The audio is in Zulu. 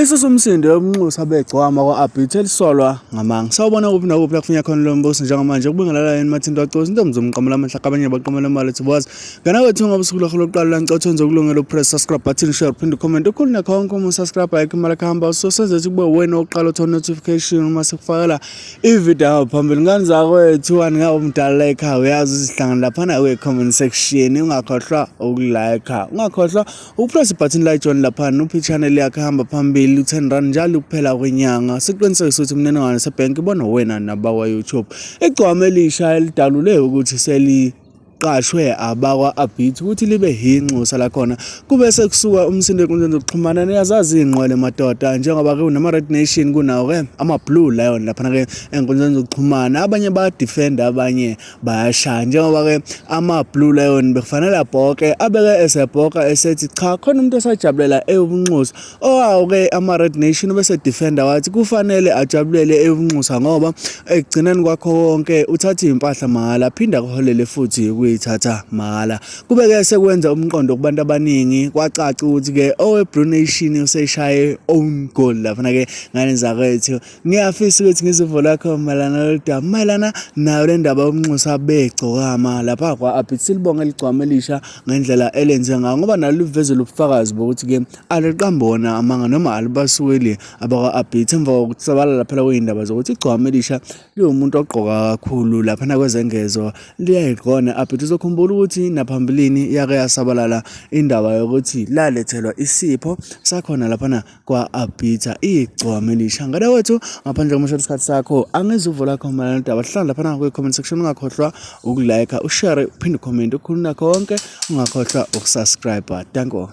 Isusa umsindo yobunxusa begcwama kwa-Abit elisolwa ngamanga. Sawubona kuphi nakuphi la kufunya khona lo mbuso njengamanje kubingelela yini Mathinto Acosi intombi zomqamela amahla abanye baqamela imali ethi boss. Ngena kwethu ngoba usuku lwakho lokuqala la ngicela wenze ukulungela upress subscribe button share uphinde ucomment ukhulu nakho konke uma usubscribe ayikho imali kuhamba so senze ukuthi kube wena oqala uthola notification uma sikufakela ivideo phambili. Ngane zakwethu aningeke umdala ekhaya uyazi uzihlangana laphana kwi-comment section ungakhohlwa ukulike ungakhohlwa Upress ibhathini la join laphana uphi channel yakhe hamba phambili u-10 rand njalo kuphela kwenyanga siqinisekise ukuthi imininingwane sebhenki ibona wena nabakwa YouTube. Igcwama elisha elidalule ukuthi seli qashwe abakwa-Abit ukuthi libe yinxusa lakhona kube sekusuka umsindo enkundleni zokuxhumana niyazazi iy'nqwele madoda njengoba-ke kunama-Red Nation kunawo-ke ama-Blue Lion laphana-ke enkundleni zokuxhumana abanye bayadefenda abanye bayashaya njengoba-ke ama-Blue Lion bekufanele abhoke abeke esebhoka esethi cha khona umuntu osajabulela eyobunxusa owawo-ke ama-Red Nation ubese-defender wathi kufanele ajabulele eyobunxusa ngoba ekugcineni kwakho konke uthatha iy'mpahla mahhala aphinde akuholele futhi ukuyithatha mahhala kube-ke sekwenza umqondo kubantu abaningi kwacaca ukuthi-ke owe-Blue Nation useshaye own goal laphana-ke ngane zakwethu Ngiyafisa ukuthi ngizwe uvo lwakho mayelana nalolu daba, mayelana nayo le ndaba yobunxusa begcokama lapha kwa-Abit. Silibonge ligcwama elisha ngendlela elenze ngayo ngoba nalo livezele ubufakazi bokuthi-ke aliqambi wona amanga noma alibasukeli abakwa-Abit emva kokusabalala phela kwey'ndaba zokuthi igcwama elisha liwumuntu ogqoka kakhulu laphana kwezengezo liyayigqona i-Abit. Uzokhumbula ukuthi naphambilini yake yasabalala indaba yokuthi lalethelwa isipho sakhona laphana kwa-Abita igcwama elisha. Ngane wethu ngaphandle kokumoshela isikhathi sakho angizuvo lakho mayelana nodaba hlala laphana kwi-comment section ungakhohlwa ukulike ushare uphinde ucomment ukhuluma nakho konke ungakhohlwa ukusubscribe. Danko.